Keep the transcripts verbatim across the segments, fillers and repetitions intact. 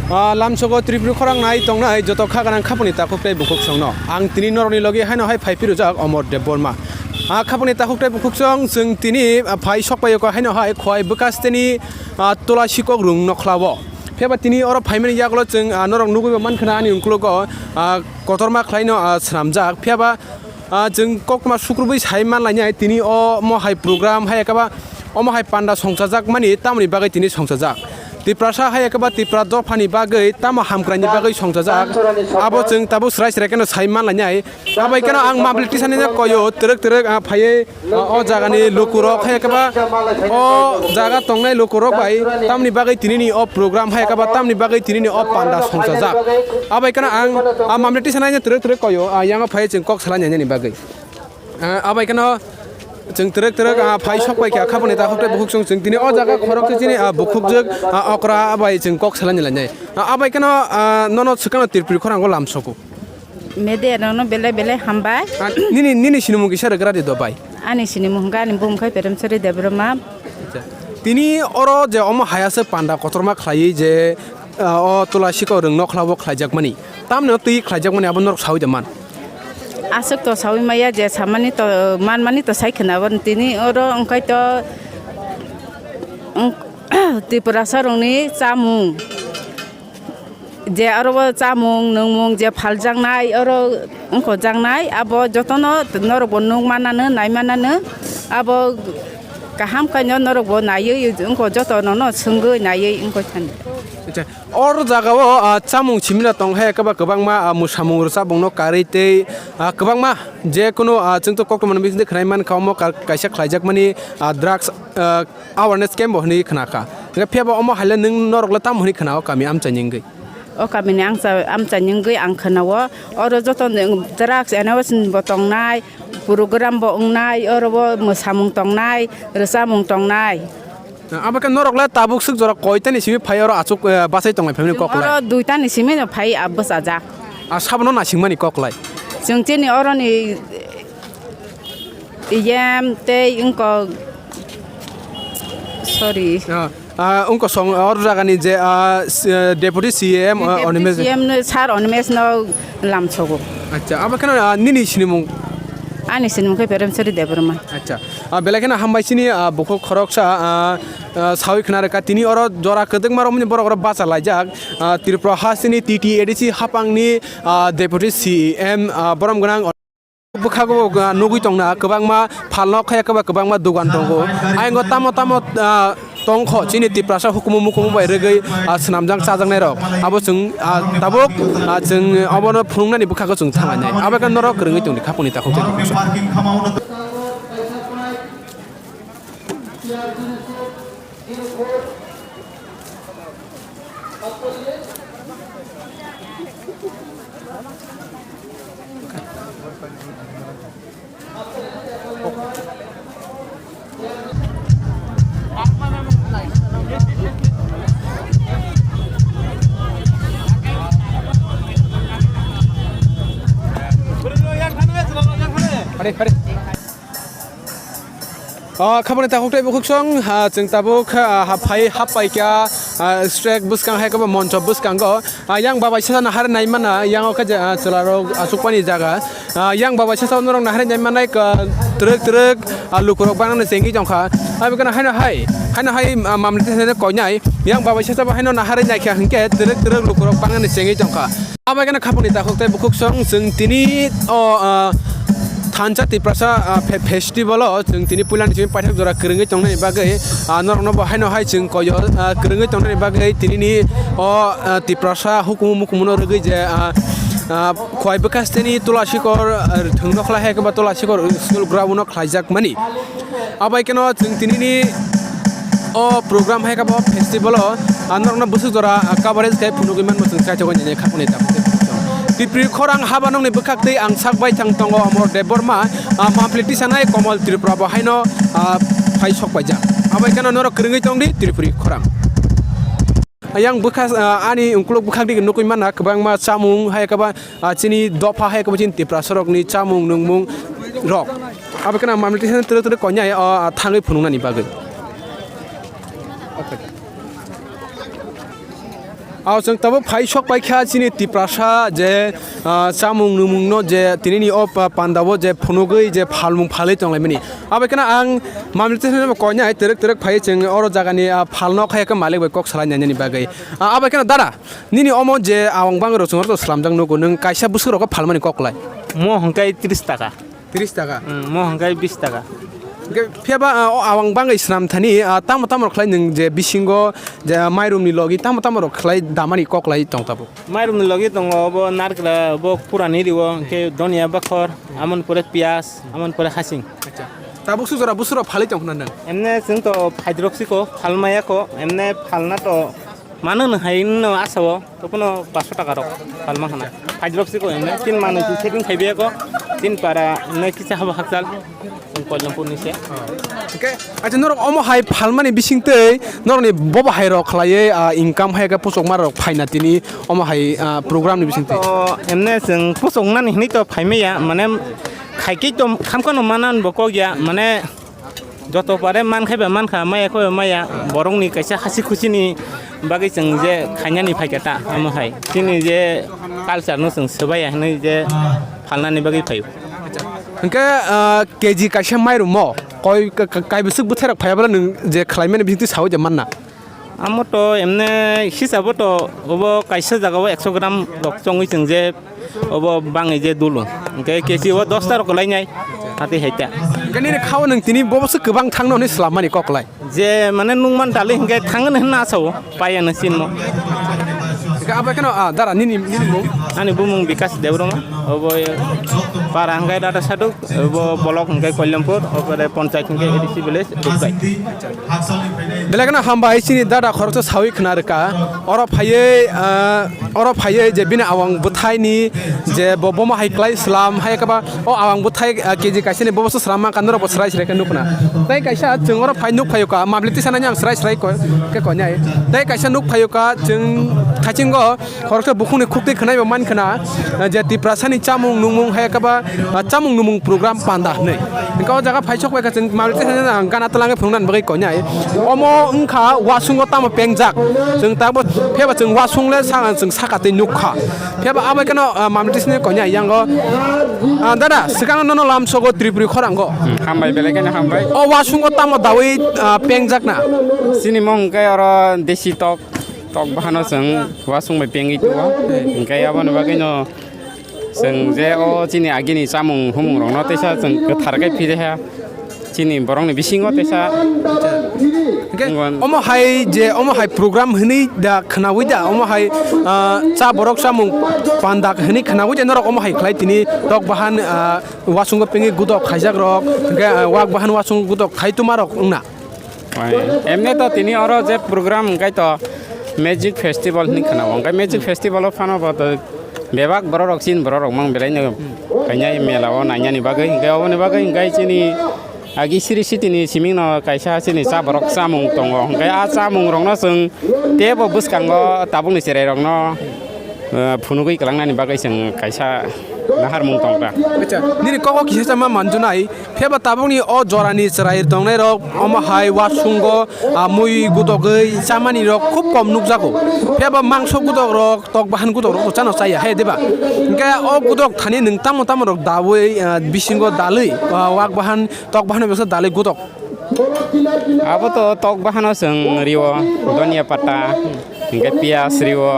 Ah, lamsogo Tripuri khorang nai tongnai joto kha ganang khaponi takhuk tei bukhuk songno. Ang tini norokni logi haino hai phai phirujak Omor Debbarma. Ah, khaponi takhuk tei bukhuk song chwng tini, ah, phai sok paio kha haino hai Khowai bwkasteni, ah, Tola Sikok rung nokhlao. Phiya ba tini oro phaimani yagulo chwng, ah, norok nugui bo mankha na ani ungkulugo, ah, kotorma khlaino, ah, swnamjak. Phiya ba Ah, chwng koktma sukrubwi sai manlainai, tini omo hai program hai ekaba omo hai panda songchajakmani tamoni bagwi tini songchajak. Tiprasa hai ekaba Tipra dophani bagwi tamo hamkraini bagwi songchajak. Abo chwng tabuk srai srai kheno sai manlainai. Abai kheno ang mabli tisanina koyo twrwk twrwk, ah, phaiwi, ah, o jagani lukurok hai ekaba o jaga tongnai lukurok bai tamoni bagwi tinini o program hai ekaba tamoni bagwi tinini o panda songchajak. Abai kheno ang, ah, mabli tisanina twrwk twrwk koyo, ah, yango phaiwi chwng kok salainani bagwi. Ah, abai kheno chwng twrwk twrwk, ah, phai sok pai kha, khaponi takhuk tei bukhuk song chwng tini o jaga khorok se chini, ah, bukhukjwk, ah, okra bai chwng kok salai ni lainai. Ah, abai kheno, ah, nono swkangno Tripuri khorango lamsogo. Media rokno belai belai hambai. Ah, nini, nini sinimung kisa rwgra di do bai. Ani sinimung hwnkha ani bumung khai Peremsori Debbarma. Acha. Tini oro je omo hayase panda kotorma khlaiwi je, ah, o Tola Sikok rwng nokhlao khlaijakmani. Tamni twi khlaijakmani abo norok saui da man. Aswk to saui maya je samani to manmani to sai khwna bo tini oro wngkhai to wng-, Tiprasa rokni chamung je oro bo chamung nungmung je phaljaknai oro wngkhojaknai abo jotono norok bo nukmanano naimanano abo kaham khaino norok bo naiwi wngkho jotono no swngwi naiwi wngkho thani. Acha. Or jagao, ah, chamung simina tong hai, keba kwbangma, ah, mwsamung rwchapmungno karwi tei, ah, kwbangma je kunu, ah, chwngto koktwmani bisingtwi khwnai mankha, omo ka-, kaisa khlaijakmani, ah, drugs, ah, awareness camp bo hwnwi khna kha. Hwnkhe phiya ba omo haile nwng norokle tamo hwnwi khna-o kami amchaini wngwi? O kamini amcha-, amchaini wngwi ang khna-o. Oro joto drugs awareness bo tongnai, program bo wngnai, oro bo mwsamung tongnai, rwchapmung tongnai. Abo khe norok le tabuk swk jora koitani simi phai oro achuk, eh, bachai tongnai phaimani kok lai? Oro duitani simi no phai, ah, bwchajak. Ah, sabono naisingmani kok lai? Chwng chini oroni E M tei wngkok, sorry. Ah, ah, wngkok song oro jagani je, ah, s-, eh, Deputy C E M, ah, Deputy Animesh. C E M no, Sir Animesh no lamsogo. Acha, abo kheno, ah, nini sinimung? Ani sinimung khe Premsori Debbarma. Acha. Ah, belai kheno hambai chini, ah, bukhuk khoroksa, ah, ah, sawi khna rwkha tini oro jora kwdwkma romni borok oro bacha laijak, ah, Tripura hasteni T T A D C haphangni, ah, Deputy C E M, ah, borom gwnang bwkhago, ah, nugwi tongna kwbangma phalno khaya kwba kwbangma dogan tongo. Ayang o tamo tamo, ah, tongkho chini Tiprasa hukumu mukumu bai rwgwi, ah, swnamjak chajaknairok. Abo chwng, ah, tabuk, ah, chwng obono phunuknani bwkhago chwng thanglainai. Abo khe norok kwrwngwi tongdi khapuni takhuk tei. Pare, pare. Ah, khabani takhuk tei bukhuk song, ah, chwng tabuk, ah, hap phai, hap pai kha, ah, stage bwskang hai khe bo moncho bwskango. Ah, yang babai sasa nahar nai mana, yang o khe je, ah, chwla rok achukmani jaga. Ah, yang babai sasa norok nahar nai manai ka twrwk twrwk, ah, lukurok bangni chengwi tongkha. Abi kana haino hai, haino hai, ah, mamli tene koinai. Yang babai sasa bo haino nahar nai kha hinkhe twrwk twrwk lukurok bangni chengwi tongkha. Abai kheno khapuni takhuk tei bukhuk song chwng tini o, ah, thansa Tiprasa, ah, fe-, festival o chwng tini puilani simi paithak jora kwrwngwi tongnani bagwi, ah, norokno bo haino hai chwng koyo, ah, kwrwngwi tongnani bagwi tinini o, ah, Tiprasa hukumu mukumuno rwgwi je, ah, ah, Khowai bwkhasteni Tulasikor, ah, thwngno khlai hai khe ba Tulasikor school ground o khlaijakmani. Abai kheno chwng tinini o program hai khe bo festival o, ah, norokno bwswk jora, ah, coverage khai phunugwi manbo chwng chaithogwi nini khapuni tabuk tei bukhuk song. Tripuri khorang haba nokni bwkhak tei ang sak bai thang tongo Omor Debbarma, ah, mampli tisanai Komol Tripura bo haino, ah, phai sok paijak. Abai kheno norok kwrwngwi tongdi Tripuri khorang. Yang bwkha, ah, ani ungkuluk bwkhak dige nukwi manna kwbangma chamung hai khe ba, ah, chini dopha hai khe ba chini Tiprasa rokni chamung nungmung rok. Abo kheno mamli tisa twrwk twrwk koinai, ah, thangwi phunuknani bagwi. Aw, chwng tabuk phai sok paikha chini Tiprasa je, ah, chamung nwmungno je tinini o pa-, pandao je phunugwi je phalmung phalwi tonglaimani. Abaikhe ang mamlitwsano koinai twrwk twrwk phaiwi chwng oro jagani, ah, phalno khaikhe malik bai kok salai nainani bagwi. Ah, abaikhe dada, nini omo je awang bangwi rok chwng oro slamjak nugo, nwng kaisa bwswk rokbo phalmani kok lai? Mo hwnkhe tris taka. Tris taka. Hmm, mo hwnkhe bis taka. Hwnkhe phiya ba, ah, o awang bangwi swnam thani, ah, tamo tamo rok khlai nwng je bisingo je, ah, mairum ni logi tamo tamo rok khlai damani kok lai tong tabuk? Mairum ni logi tongo obo narikla, obo purani rio, hwnkhe donia bakhor, amoni pore piyaj, amoni pore hasing. Acha. Tabuk su jora busuro phalwi tong khna nwng? Emne chwng to phaidrop siko, phalmaya ko, emne phalna to mano no hai no asao. Topono paanso taka rok palma khana. Phaidrop si ko emne tin manwi si setting khaibe ko tin para emne kisa habo hakchal. Koilampur ni se. Oke, acha norok omo hai phalmani bising tei norokni bobo hai rok khlaiwi, ah, income hai khe puchokma rok phaina tini omo hai, ah, program ni bising tei. To emne chwng puchoknani hinwi to phaimaya mane khaikhe to khamkhano manan bo kok ya mane Joto pare man khai ba man kha, maya khai ba maya, borokni kaisa hasi khusini bagwi chwng je khainani phai kha ta, omo hai. Chini je culture no chwng swbaiya hinwi je phalnani bagwi phaio. Hwnkhe, ah, K G kaisa mairum mo, koi, ka-, ka-, kaibwswk bwthairok phaiya bwla nwng je khlaimani bisingtwi saui je manna? Amo to emne hisabo to obo kaisa jagao ekso gram rok chongwi chwng je obo bangwi je dulu. Hwnkhe K G o dos ta rok lainai. Hati haita. Hwnkhe nini khao nwng tini bobo se kwbang thangno hwnwi swlammani kok lai. Je mane nungman dalwi hwnkhe thangno hwnna asao. Paiya no sinmo. Hwnkhe abo kheno, ah, dara nini, nini mung? Ani bumung Bikas Debbarma. Obo para hwnkhe Rata Saduk. Bo block hwnkhe Koilampur, opore ponchayat hwnkhe A D C village, Dukai. Belai kheno hambai chini dada khoroksa sawi khna rwkha. Oro phaiwi, ah, oro phaiwi je bini awang bwthaini je bo bomo hai klai slam hai khe ba o awang bwthai, ah, K G kaisani bobo se slam ma kha norok bo srai srai khe nukna. Tei kaisa chwng oro phai nuk phaio ka, mabli tisa nani ang srai srai ko-, khe koinai. Tei kaisa nuk phaio ka chwng thachingo Khoroksa bukhukni khuktwi khwnai bo man khna, je Tiprasani chamung nungmung hai khe ba, ah, chamung nungmung program panda hwnwi. Hwnkhe o jaga phaisok bai kha chwng mabli twi gana twlangwi phunuknani bagwi koinai. Omo wngkha wasungo tamo pengjak. Chwng tabuk phiyaba chwng wasung le sa, chwng saka twi nuk kha. Phiyaba abai kheno, ah, mabli twi sini koinai yango. Ah, dada, swkang nono lamsogo Tripuri khorango. Hmm, hambai belai kheno hambai. O wasungo tamo dawi, ah, pengjak na? Chini mung hwnkhe oro desi tok. Tok bahano chwng wasung bai pengwi tuo. Hwnkhe aboni bagwino chwng je o chini agini chamung humung rokno teisa chwng kwthar khe phirikha. Chini borokni bisingo teisa. Hwnkhe ngon- omo hai je, omo hai program hwnwi da khnaui da, omo hai, ah, cha borok chamung panda hwnwi khnaui da norok omo hai khlai tini tok bahan, ah, wasungo pengwi gudok khaijak rok, hwnkhe, ah, wak bahan wasung gudok khai tuma rok wngna. Oi, emne to tini oro je program hwnkhe to Magic Festival hinwi khwnao. Hwnkhe Magic Festival o phano bo to bebak borok rok, chin borok rok mang belai no khainai mela o nainani bagwi. Hwnkhe oboni bagwi hwnkhe chini agi siri sitini siming no kaisa chini cha borok chamung tongo. Hwnkhe a chamung rok no chwng teibo bwskango tabukni cherai rok no, eh, phunugwi kwlangnani bagwi chwng kaisa naharmung tongkha. Acha, nini kok o kisa sama manjunai. Phiyaba tabukni o jorani chwrai tongnai rok, omo hai wasungo, ah, mui gudogwi chamani rok khub kom nukjago. Phiyaba mangso gudok rok, tok bahan gudok rok chano chaya hai diba? Hwnkhe o gudok thani nwng tamo tamo rok dawi, ah, bisingo dalwi, ah, wak bahan, tok bahan bai dalwi gudok. Abo to tok bahano chwng rio, donia pata. Hwnkhe piyaj rio,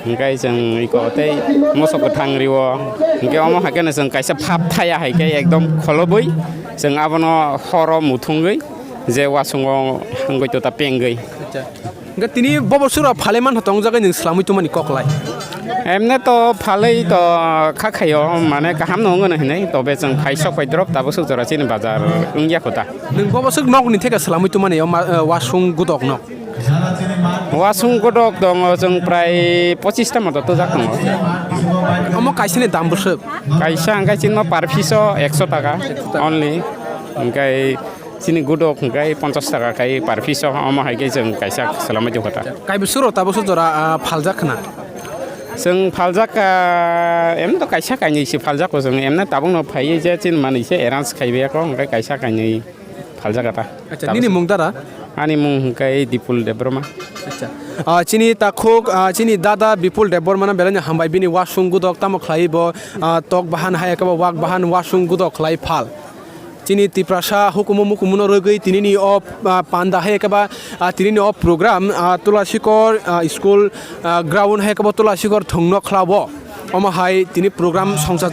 hwnkhe chwng iko tei moso kwthang rio, hwnkhe omo hai kheno chwng kaisa phap thaya hai khe ekdom kholobwi chwng abono horo muthungwi je wasungo hangoi tota pengwi. Acha. Hwnkhe tini bobo sura phalai man tong jagwi nwng swlamwi tongmani kok lai? Emne to phalai to kha khaio, mane kaham no wngno hinwi, tobe chwng phai sok phai drop tabuk swk jora chini bazar wngya kho ta. Nwng bobo swk nokni theke swlamwi tongmani o ma-, wasung gudok no? Wasung godok tongo, chwng prai pochis ta moto tujak tongo. Omo kaisani dam bwswk? Kaisa hwnkhe chini par piece o ekso taka only. Hwnkhe chini godok hwnkhe ponchas taka khai par piece o, omo hai khe chwng kaisa swlamwi tongkha ta. Kaibo suro tabuk suk jora, ah, phaljak khna? Chwng phaljak, ah, em to kaisa kainwi se phaljak o chwng, emne tabuk no phaiwi je chini manwi se arrange khaiwi ya kho, hwnkhe kaisa kainwi. Phaljaga ta. Acha, nini mung dara? Ani mung hwnkhe Dipul Debbarma. Acha. Ah, chini takhuk, ah, chini dada Bipul Debbarma no belai no hambai, bini wasung gudok tamo khlai bo, ah, tok bahan hai eke bo wak bahan wasung gudok khlai phal. Chini Tiprasa hukumu mukumu no rwgwi tini ni o, ah, panda hai eke ba, ah, tini ni o program, ah, Tulasikor, ah, school, ah, ground hai eke bo Tulasikor thwng no khlabo. Omo hai tini program songcha